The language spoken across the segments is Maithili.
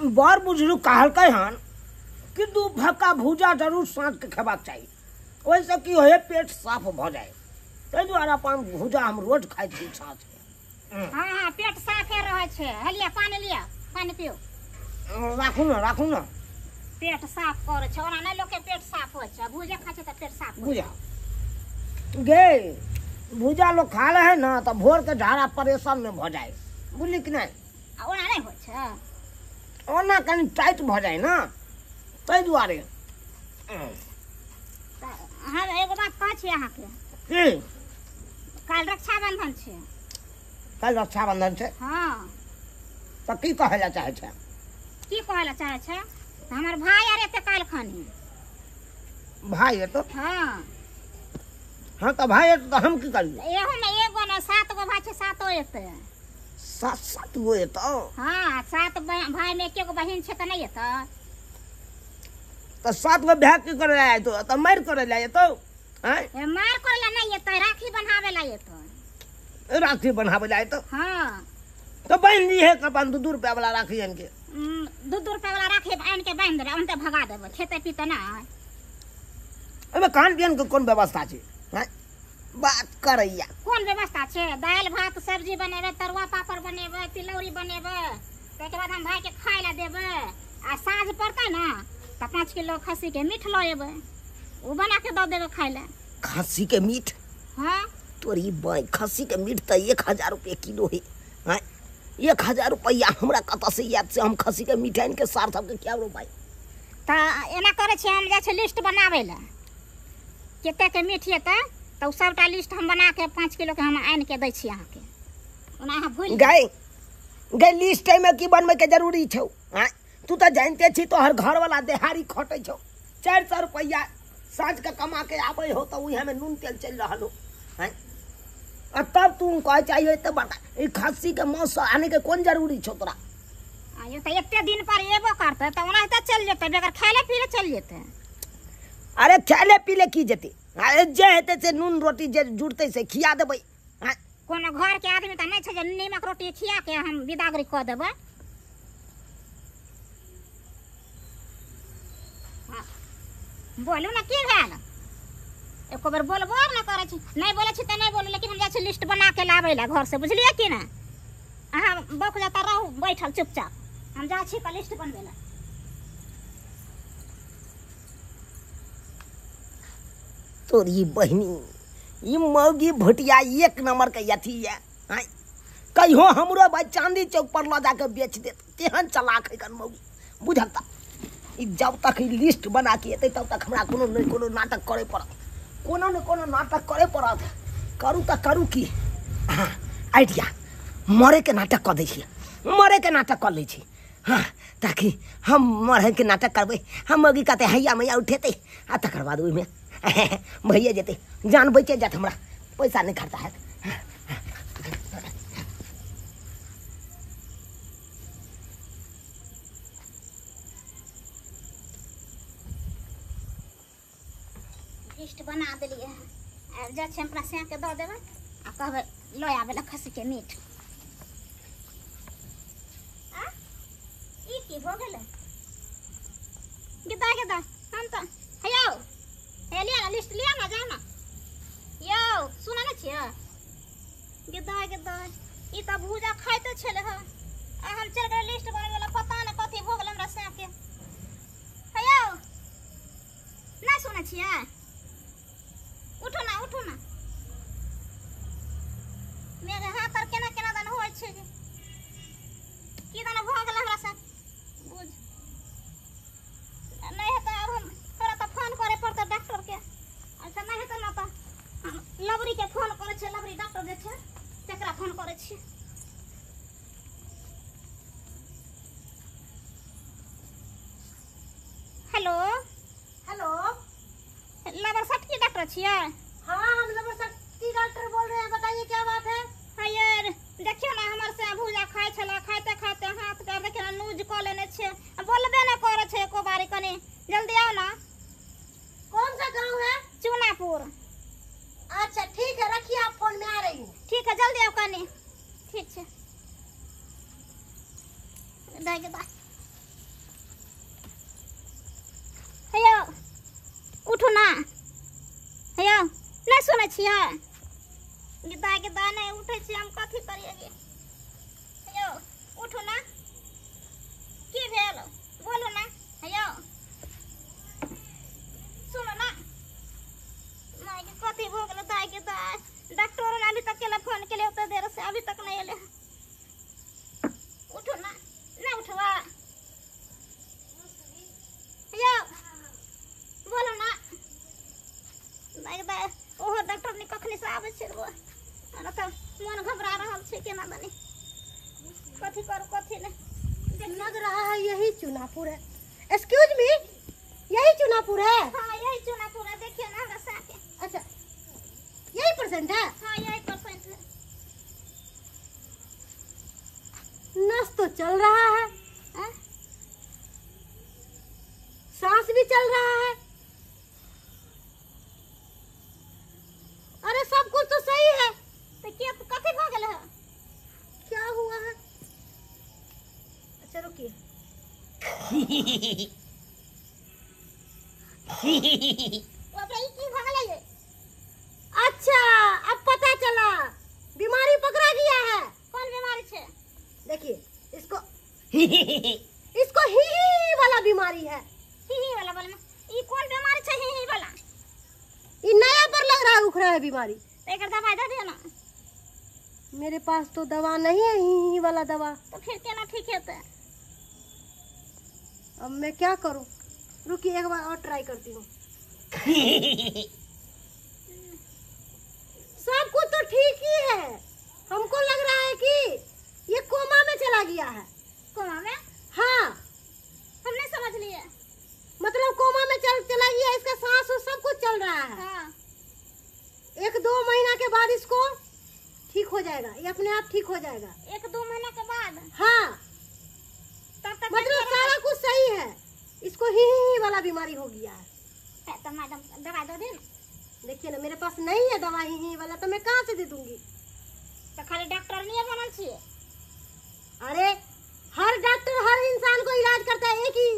बड़ बुजुर्ग कहलकै हन कि 2 फक्का भूजा जरूर साँझ के खेबाक चाही, ओहिसँ की होइ पेट साफ भऽ जाय। ताहि दुआरे अपन भूजा हम रोज खाइ छी साँझ के। हाँ हाँ, पेट साफे रहै छै। हलिया पानी लिअ, पानी पिउ। राखू ने, राखू ने। पेट साफ करै छै, ओना नहि लोकके पेट साफ होइ छै, भूजा खाइ छै तऽ पेट साफ होइ भूजा गे भूजा लोग खा ले है ना तऽ भोर के झाड़ा परेशान में भऽ जाय, बुझली कि नहि? आ ओना नहि होइ छै, ओना कनि टाइट भऽ जाय ना, ताहि दुआरे। हम एगो बात कहै छी अहाँके। की? काल्हि रक्षाबंधन छै। काल्हि रक्षाबंधन छै? हाँ। तऽ की कहै लए चाहै छै? की कहै लए चाहै छै? हमर भाय आर एते काल्हि खनी। भाय एतो? हाँ। हाँ तऽ भाय एतो तऽ हम की करियै? एहो में एगो ने 7 गो भाय छै, 7 एते। 7 गो एतो? हाँ, 7 भाय में 1 गो बहिन छै तऽ नहि एतै। तऽ 7 गो भाय की करै लए एतो? तऽ मारि करै लए एतो? आँय? मारि करै लए नहि एतै, राखी बन्हाबै लए एतै। राखी बन्हाबै लए एतो? हाँ। तऽ बान्हि दिहे अपन 2-2 रुपया वाला राखी आनि के। 2-2 रुपया वाला राखी आनि के बान्हि देबै, ओनते भगा देबै, खेतै पीतै नहि। ओहिमे खान पियन के कोन व्यवस्था छै? आँय? बात करैया। कोन व्यवस्था छै? दालि भात सब्जी बनेबै, तरुआ पापड़ बनेबै, तिलौरी बनेबै, ताहिके बाद हम भाइके खाय लए देबै। आ साँझ पड़तै ने तऽ 5 किलो खस्सी के मीट लऽ एबै, ओ बना के दऽ देबै खाय लए। खस्सी के मीट? हाँ। तोरी बाई, खस्सी के मीट तऽ 1000 रुपये किलो है। आँय? 1000 रुपैआ हमरा कतऽ से आयत से हम खस्सी के मीट आनि के सार सबके खियाबो भाई? तऽ एना करै छियै, हम जाइ छियै लिस्ट बनाबै लए, कतेक मीट हेतै तऽ ओ सबटा लिस्ट हम बना के 5 किलो के हम आनि के दै छी अहाँके। ओना अहाँ भूलि गए गए लिस्ट मे की बनबै के जरूरी छौ? आँय? तू तऽ जानते छी तोहर घरवाला देहारी खटै छौ, 400 रुपैआ साँझ के कमा के आबै हो तऽ उएह में नून तेल चलि रहल हो। आँय? आ तब तू कहै चाहिए तऽ बड़का ई खस्सी के मांस आने के कोन जरूरी छौ तोरा? आयो तऽ एते दिन पर एबो करतै तऽ ओनाहिते चलि जेतै, बगैर खायले पीले चलि जेतै। अरे खायले पीले की जेतै? अरे जे हेतै से नून रोटी जे जुड़तै से खिया देबै। आँय? कोनो घर के आदमी तऽ नहि छै जे नीमक रोटी खिया के हम विदागरी कऽ देबै। बोलू ने की भेल? एको बेर बोलबो ने करै छी। नहि बोलै छी तऽ नहि बोलू, लेकिन हम जाइ छी लिस्ट बना के लाबै लए घर से, बुझलियै कि नहि? अहाँ बौख जाता रहू बैठल चुपचाप, हम जाइ छी लिस्ट बनबै लए। तोरी बहिनी, ई मौगी भुटिया 1 नंबर के अथी ये। आँय? कहियो हमरो भाई चांदी चौक पर लऽ जाके बेच देत, तेहन चलाक है कन मौगी, बुझल? तऽ ई जब तक ई लिस्ट बना के एतै तब तक हमरा कोनो ने कोनो नाटक करे पड़त, कोनो ने कोनो नाटक करे पड़त। करू तऽ करू की? हाँ, आइडिया, मरे के नाटक कऽ दै छी, मरे के नाटक कऽ लै छी। हाँ, ताकि हम मरे के नाटक करबै, हम मौगी कहतै हैया मैया उठेतै, आ तकर बाद ओहिमे भैया जेतै, जान बचि जायत, हमरा पैसा नहि खर्चा हैत। लिस्ट बना देलियै हँ, आब जाइ छियै अपना सैं के दऽ देबै आ कहबै लऽ आबै लए खस्सी के मीट। आ ई की भऽ गेलै? गिदा गिदा हम तऽ हे यौ, हे लिअ ने लिस्ट, लिअ ने, जाउ ने यौ, सुनै ने छियै? गिदा गिदा ई तऽ भूजा खाइते छलै हँ, आ हम चलि गेलै लिस्ट बनबै लए, पता नहि कथी भऽ गेलै हमरा सैं के। हे यौ, नहि सुनै छियै? उठू ना, उठू ना, मेरे हाथ आर केना केना दन होइ छै, की दन भऽ गेल हमरा से बुझ नहि हेतै। आब हम तोरा तऽ फोन करे पड़तै डॉक्टर के। अच्छा नहि हेतै ने तऽ हम लबरी के फोन करै छियै, लबरी डॉक्टर जे छै तकरा फोन करै छियै। हेलो। हेलो। लबर सटकी डॉक्टर छियै? हाँ, हम लबर सटकी डॉक्टर बोल रहे हैं, बताइए क्या बात है? हाँ यार, देखियौ ने हमर से भूजा खाइ छलै, खाइते खाइते हाथ पैर देखियौ ने नूज कऽ लेने छै, बोलबे नहि करै छै एको बारी। कनी जल्दी आउ ना। कौन सा गाँव है? चूनापुर। अच्छा ठीक है, रखिए आप फोन, में आ रही हूँ। ठीक है, जल्दी आउ कनी। ठीक छै, दाइ के दाइ। उठू ना। हेयौ नहि सुनै छियै? गे दाय नहि उठै छियै, हम कथी करियै गे? हेयौ उठू ना, की भेल बोलू ना। हेयौ सुनू ना, माय के कथी भऽ गेलै? दाय के दाय डॉक्टर ने अभी तक केला फोन केले ओते देर से अभी तक नहीं एले। उठू ना, नहीं उठवा? हेयौ बोलू ना। दाय के दाय ओहो डॉक्टर ने कखनी से आबै छै, हमरा तऽ मन घबरा रहल छै, केना बनी कथी करू कथी नहीं। लग रहा है यही चुनापुर है। एक्सक्यूज मी, यही चुनापुर है? हाँ यही चुनापुर है, देखिए ना हमरा साथे। अच्छा यही परसेंट है? हाँ यही परसेंट है। नस तो चल रहा है, सांस भी चल रहा है, अरे सब कुछ तो सही है। तो क्या कथी भ गेल है? क्या हुआ है? अच्छा रुकिए। बाप रे, ई की भ गेलै ये? अच्छा अब पता चला, बीमारी पकड़ा गया है। कौन बीमारी छे? देखिए इसको इसको ही ही वाला बीमारी है। ही वाला बोल, ई कौन बीमारी छे ही वाला? ये नया पर लग रहा है, उखड़ा है बीमारी। तो एकर दवाई दे दियो ना। मेरे पास तो दवा नहीं है ही वाला दवा। तो फिर केना ठीक हेतै? अब मैं क्या करूं? रुकिए एक बार और ट्राई करती हूँ। सब कुछ तो ठीक ही है, हमको लग रहा है कि ये कोमा में चला गया है। कोमा में? हाँ हम नहीं समझ लिए। मतलब कोमा में चला गया, इसका सांस और सब कुछ चल रहा है। हाँ। 1-2 महीना के बाद इसको ठीक हो जाएगा, ये अपने आप ठीक हो जाएगा। 1-2 महीना के बाद? हाँ तब तक मतलब सारा कुछ सही है, इसको ही वाला बीमारी हो गया है। तो मैडम दवा दे ना। देखिए ना मेरे पास नहीं है दवा ही वाला, तो मैं कहाँ से दे दूंगी? तो खाली डॉक्टर नहीं बनल छियै? अरे हर डॉक्टर हर इंसान को इलाज करता है, एक ही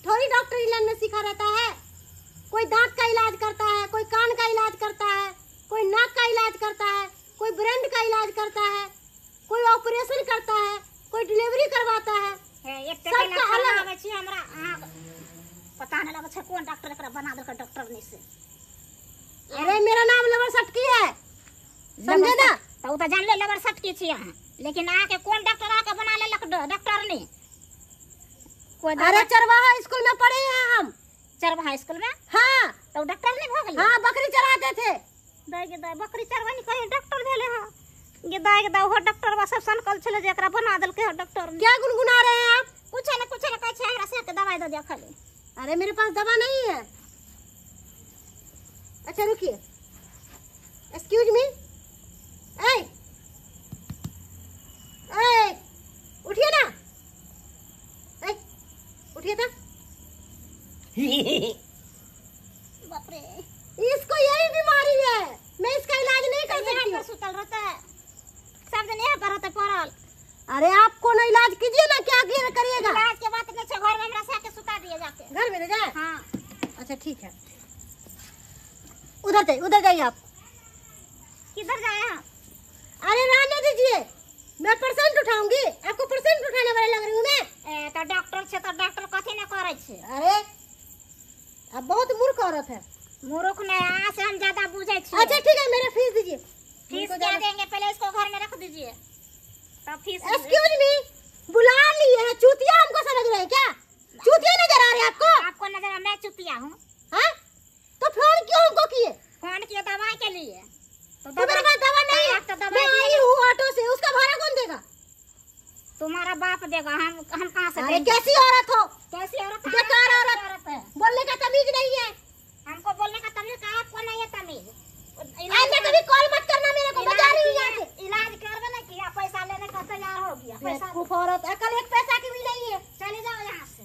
थोड़ी डॉक्टर लाइन में सीखा रहता है। कोई दांत का इलाज करता है, कोई कान का इलाज करता है, कोई नाक का इलाज करता है, कोई ब्रेन का इलाज करता है, कोई ऑपरेशन करता है, कोई डिलीवरी करवाता है। सबका अलग आबै छी हमरा। अहाँ पता नहीं लगै छै कोन डॉक्टर एकरा बना देलकै डॉक्टर नहीं से। अरे मेरा नाम लवर सटकी है, समझे ना? तो उ त जानले लवर सटकी छी अहाँ, लेकिन अहाँ के कोन डॉक्टर आके बना लेलक डॉक्टर नहीं? कोई अरे चरवाहा स्कूल में पढ़े हैं हम। चरवाहा स्कूल में? हाँ। तो डॉक्टर नहीं भ गेलै? हाँ बकरी चराते थे। दाय गे दाय बकरी चरवानी कहीं डॉक्टर भेले हँ। गे दाय गे दाय ओहो डॉक्टर बा सब सनकल छले जे एकरा बना देलकै हँ डॉक्टर। क्या गुनगुना रहे हैं आप? कुछ न कुछ न कहै छै, हमरा से के दवाई दऽ दिअ खाली। अरे मेरे पास दवा नहीं है। अच्छा रुकिए, एक्सक्यूज मी, ए ए उठिए ना, ए उठिए तो। बाप रे इसको यही बीमारी है, मैं इसका इलाज नहीं कर सकती। यहाँ पर सुतल रहता है सब दिन, यहाँ पर रहता पड़ल। अरे आप को ना इलाज कीजिए ना, क्या करिएगा? इलाज के बात नहीं छै, घर में हमरा से के सुता दिए जाके। घर में ले जाए? हाँ। अच्छा ठीक है, उधर जाइए, उधर जाइए आप। किधर जाए आप? अरे रहने दीजिए, मैं परसेंट उठाऊंगी, आपको परसेंट उठाने वाले लग रही हूँ मैं। ए तो डॉक्टर छे तो डॉक्टर कथी न करै छे? अरे आप बहुत मूर्ख औरत है। मूर्ख नहीं, यहाँ से हम ज्यादा बुझे छे। अच्छा ठीक है, मेरा फीस दीजिए। फीस क्या देंगे? पहले इसको घर में रख दीजिए तब फीस। एक्सक्यूज मी, बुला लिए हैं चूतिया हमको समझ रहे हैं क्या? चूतिया नजर आ रहे हैं आपको? आपको नजर आ, मैं चूतिया हूँ? हाँ तो फोन क्यों हमको किए? फोन किए दवा के लिए। तो मेरे पास दवा नहीं है, तो मैं आई हूँ ऑटो से, उसका भाड़ा कौन देगा? तुम्हारा बाप देगा, हम कहाँ से अरे कैसी औरत हो, कैसी औरत, बेकार औरत है, बोलने का तमीज नहीं है। हमको बोलने का तमीज कहाँ, आपको नहीं है तमीज। आइंदा कभी कॉल मत करना मेरे को, मैं जा रही हूँ यहाँ से। इलाज करवे ना किया, पैसा लेने का तैयार हो गया। पैसा बेवकूफ औरत, अकल एक पैसा की भी नहीं है। चले जाओ यहाँ से।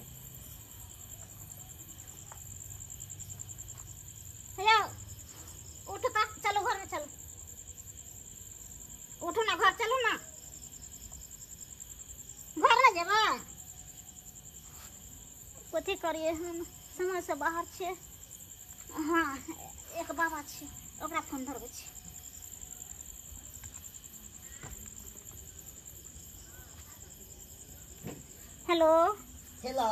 हेलो उठो तो, चलो घर में चलो, उठो ना घर चलो ना, घर में जेबा। कथी करिए हम, समय से बाहर छे। हाँ एक बाबा छै ओकरा फोन धरबै छी। हेलो हेलो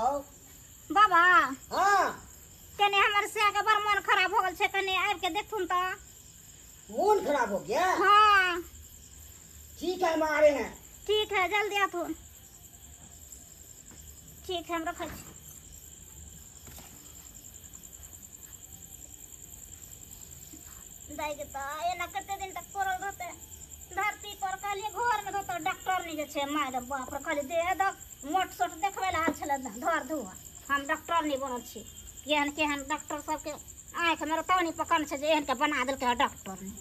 बाबा। हाँ कने हमर से के बड़ मन खराब हो गेल छै, कने आबि के देखथुन त। मन खराब हो गया? हाँ ठीक है हम आ रहे हैं। ठीक है जल्दी आथुन। ठीक है हम रखै छी। दाइ के त एना कते दिन तक पड़ल रहतै धरती पर। कहलियै घर में रहतौ डॉक्टर नहीं जे छै, माय रे बाप रे। कहलियै देह दऽ मोट सोट देखबै लए आयल छलै धर धुआ। हम डॉक्टर नहीं बनल छी। केहन केहन डॉक्टर सबके आँखि में रतौनी पकड़ छै जे एहन के बना देलकै डॉक्टर ने।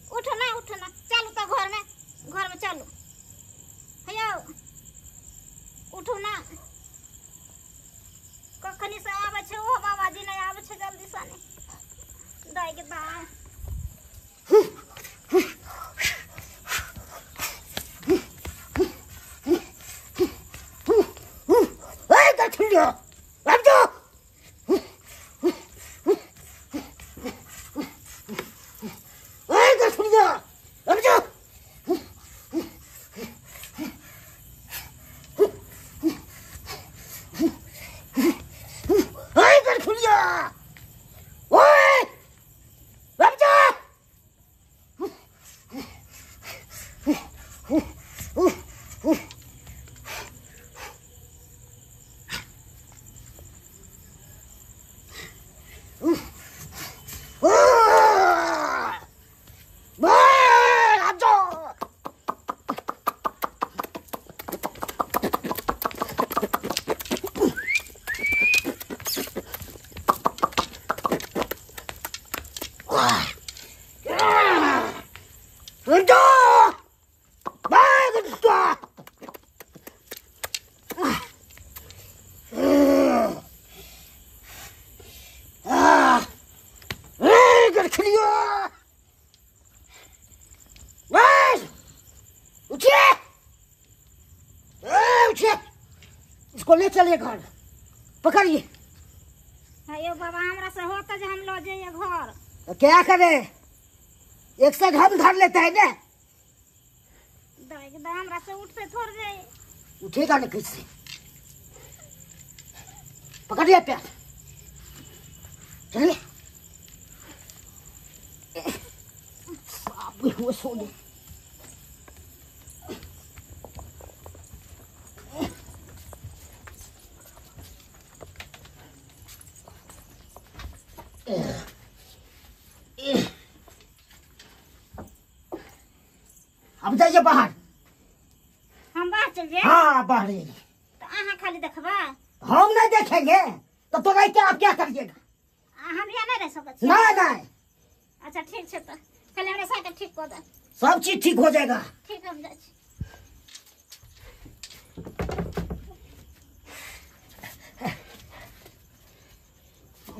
उठो ना उठो ना, चलू तऽ घर में, घर में चलू। हेयौ उठू ना, कखनी से आबै छै ओहो बाबाजी नहि आबै छै जल्दी से नहि। दाइ के दाइ इसको ले चलिए घर, पकड़िए। अयो बाबा हमरा से होता जे हम लो जाइए घर। तो क्या करें, एक साइड हम धर लेते हैं ना। हमरा से उठते थोड़ जाए। उठेगा ना कैसे, पकड़िए पैर, चलिए। बेहोश हो गए। अब जाइए बाहर। हम बाहर चल जाए? हाँ बाहर जाइए। तो अहाँ खाली देखबा? हम नहीं देखेंगे तो क्या आप क्या करिएगा? हम यहाँ नहीं रह सकते। नहीं नहीं। अच्छा ठीक है, तो खाली हमरा साइकिल ठीक कर दे। सब चीज ठीक हो जाएगा। ठीक हम जाइ छी।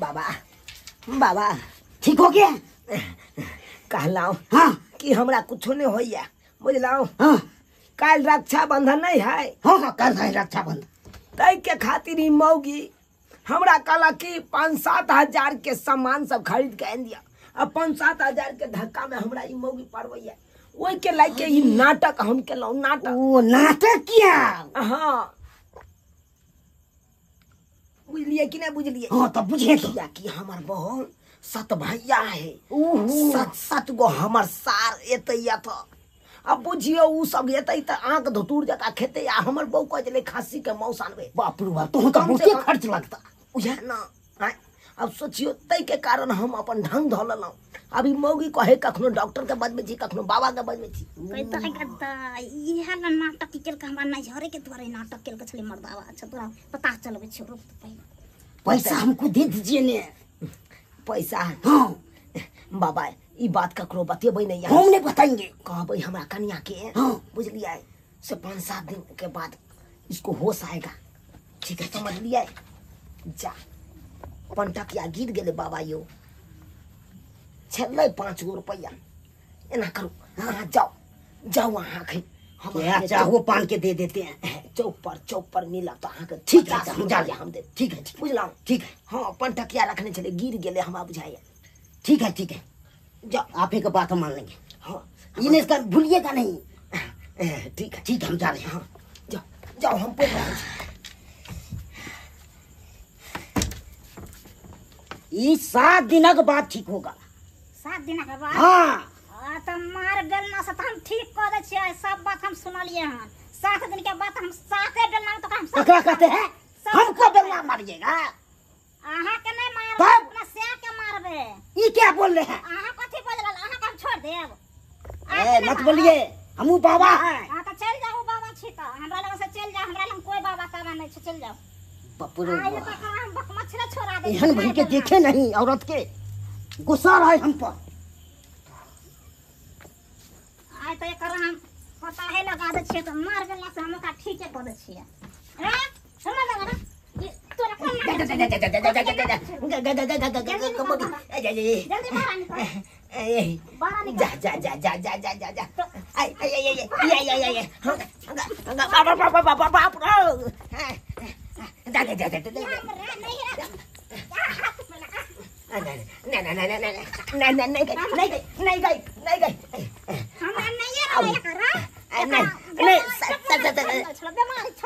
बाबा बाबा ठीक हो गया? कहलाओ हाँ कि हमरा कुछो नहीं होइया, बुझलाओ। हाँ काल रक्षाबंधन नहीं है? हाँ हाँ कल है रक्षाबंधन। तै के खातिर ई मौगी हमरा कहला कि 5-7 हजार के सामान सब खरीद के आनि दिया। अब 5-7 हजार के धक्का में हमरा ई मौगी पड़बैया, ओहि के लायक ई नाटक हम केलहुँ। नाटक? ओ नाटक किया? हाँ बुझलिए कि नहीं बुझलिए? हाँ तो बुझे किया कि हमर बहन सत भैया है, 7-7 गो हमर सार एतै। तो अब बुझियो उ सब एतै त आंख धतूर जका खेतै आ हमर बहू कहै छलै खांसी के मौस आनबै। बाप रे बाप, तोहन त बहुते खर्च लगता। उएह ना, अब सोचियो तै के कारण हम अपन ढंग धऽ लेलहुँ। अभी मौगी कहे कखनो डॉक्टर के बजबै छी, कखनो बाबा के बजबै छी। इएह ने नाटक केलकै हमरा नैहरे के दुआरे नाटक केलकै छलै मर्दावा। अच्छा तोरा पता चलबै छौ, रुक पहिले पैसा हमको दे दीजिए ने। पैसा? हाँ बाबा ई बात ककरो बतेबै नहीं, हम नहीं बताएंगे। कहबै हमरा कनिया के। हाँ बुझलिए, से 5-7 दिन के बाद इसको होश आएगा। ठीक है समझलिए? जा पंटकिया गिर गेलै बाबा यो, छलै 5 गो रुपैआ। एना करू अहाँ जाओ जाओ अहाँ अखन, हम चाहो पान के दे देते हैं। चौक पर मिलब तऽ अहाँके ठीक है, 50 हम जा रुपैआ हम देब। ठीक है, बुझलहुँ? ठीक है। हाँ, पंटकिया रखने छलै, गिर गेलै हमरा बुझाइए। ठीक है, ठीक है, जाओ। आप ही का बात हम मान लेंगे। हाँ, इन्हें इसका भूलिएगा नहीं। ठीक है, ठीक है, हम जा रहे हैं। हाँ, जाओ जाओ, हम बोल रहल छी। ई 7 दिनक बाद ठीक होगा। 7 दिनक बाद? हाँ। आ, तऽ मार बेलना से तऽ हम ठीक कऽ दै छियै, सब बात हम सुनलियै हन। 7 दिन के बाद हम 7 बेलना में तो हम सब ककरा कहते हैं? सब हमको बेलना मारिएगा? अहाँ के नहीं मारबे, तब? अपना स्या के मारबे। ये क्या बोल रहे हैं? अहाँ कथी बोल रहल? अहाँ के हम छोड़ देब? ए, मत बोलिए, हमू बाबा हैं। हाँ, तो चल जाओ, बाबा छी तो हमरा लग से चल जाओ, हमरा लग कोई बाबा ताबा नहीं छै, चल जाओ। बाप रे आइए बाप। तो हम बकमछरा छोड़ा दे। एहन भई के देखे नहीं औरत के, गुस्सा रहा है हम पर। आइ तो एकर हम पता है लगा दे छियै, तो मार गेला से हम ओकरा ठीके कऽ दै छियै। रे, सुन लगा ना, ई तोरा कोन मार? जल्दी बाहर निकल, बाहर निकल। जा जा जा जा जा जा जा जा, आई आई आई आई आई आई आई, बाप बाप बाप बाप बाप रे, जा जा जा जा जा। हमरा नहीं रे, हाथ में लगा। नहीं नहीं नहीं नहीं नहीं नहीं नहीं नहीं नहीं गई नहीं गई, हमरा नहीं रे एकरा। नहीं नहीं,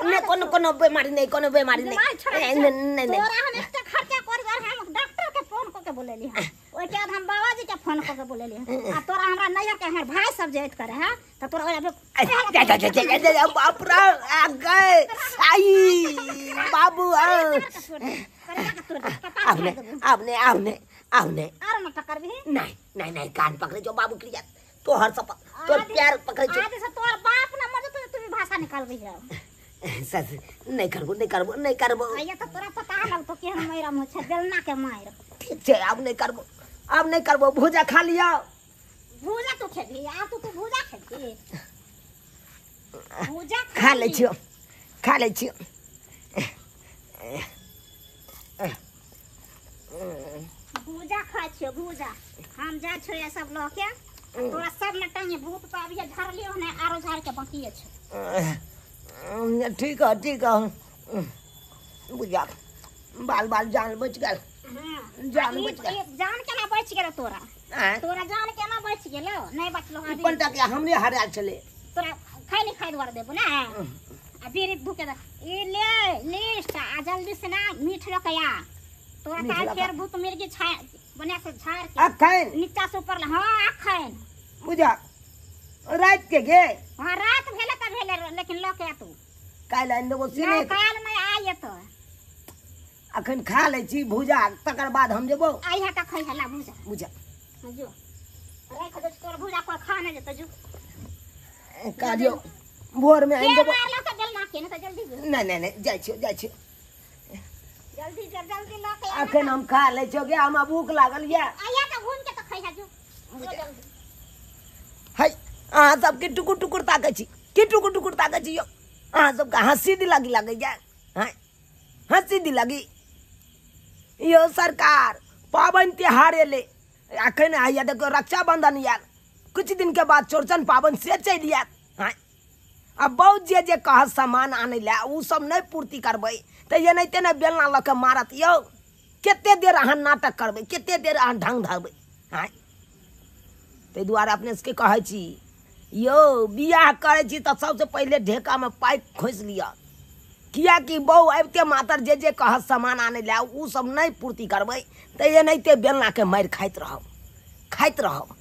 नहीं कोनो कोनो बीमारी नहीं, कोनो बीमारी नहीं, नहीं नहीं नहीं। तोरा हम एकटा खर्चा कर कर हम डॉक्टर के फोन क के बोलेली हन, ओइ के बाद हम बाबा जी के फोन क के बोलेली हन। आ तोरा हमरा नैहर के हमर भाई सब जाइत करे है, त तोरा ओइ जा जा जा जा जा, बाप रे, आ गए, आई बाबू, आपने आपने आपने आपने आर न पकड़बी? नहीं नहीं नहीं, कान पकड़े जो बाबू क्रिया तोहर सपत तोर प्यार पकड़े जो। आज से तोर बाप न मर जतो तू भी भाषा निकालबी जाओ। सस नहीं करबो, नहीं करबो, नहीं करबो। आइए तो तोरा पता लगतो कि हम मैरम हो छै, बेलना के मार। ठीक छै, अब नहीं करबो, अब नहीं करबो। भूजा खा लिया। भूजा तू खेबी? आ तू भूजा खेबी? भूजा खा ले छियो, खा ले छियो। भूजा खा छियो भूजा। हम जा छियो ये सब लऽ के, तोरा सब में टांगे भूत तो अभी झाड़लियो ने, आरो झाड़ के बाकी छै। ठीक है, ठीक है, बुझा बाल बाल जान बच गेल। जान बच गेल। जान केना बच गेल तोरा? तोरा जान केना बच गेलो? नहीं बचलो। अभी पंटा के हमरे हरायल छले। तोरा खाइ नहीं खाइ दुआरे देबो ना। आ बीड़ी भूके दे, ई ले लिस्ट, आ जल्दी से ना मीठ लऽ के आ। तोरा काल फेर भूत मिर्गी छा बना से झाड़ के अखन नीचा से ऊपर। हां अखन बुझा रात के गे। हां रात भेले त भेले, लेकिन लऽ के आ तू। काल्हि आनि देबो से नहीं? काल्हि नहि आइ तो। अखन खा लै छी भूजा, तकर बाद हम जेबो। आइ हा त खइ हला भूजा। भूजा जो राख दे, तोर भूजा कोई खा नै जेतो। जो कालियो भोर में आनि देबो। मारला त बेलना के न त जल्दी जो। नहीं नहीं नहीं, जाइ छियो, जाइ छियो, जल्दी जल्दी लऽ के। अखन हम खा लै छियो गे, हमरा भूख लागल या। आइया त घूम के त खइ हा जो जल्दी। है अहाँ सबके टुकुर टुकुर ताकै छी, की टुकुर टुकुर ताकै छी यौ? अहाँ सबके हँसी दिलागी लागैया, हँ हँसी दिलागी यौ। सरकार पाबनि तिहार एलै, अखन आइया देखियौ रक्षाबंधन आयल, कुछ दिन के बाद चौरचन पाबनि से चलि आयत। हँ आ बहुत जे जे कहत सामान आनै लए, ओ सब नहि पूर्ति करबै तऽ एनाहिते ने बेलना लऽ के मारत यौ। कते देर अहाँ नाटक करबै, कते देर अहाँ ढङ्ग धरबै? हँ ताहि दुआरे अपने सबके कहै छी यौ, बियाह करै छी तऽ सबसँ पहिले ढेकामे पाइ खोसि लिअ, किएकि बहु आबिते मातर जे जे कहत सामान आनै लए, ओ सब नहि पूर्ति करबै तऽ एनाहिते बेलनाके मारि खाइत रहब, खाइत रहब।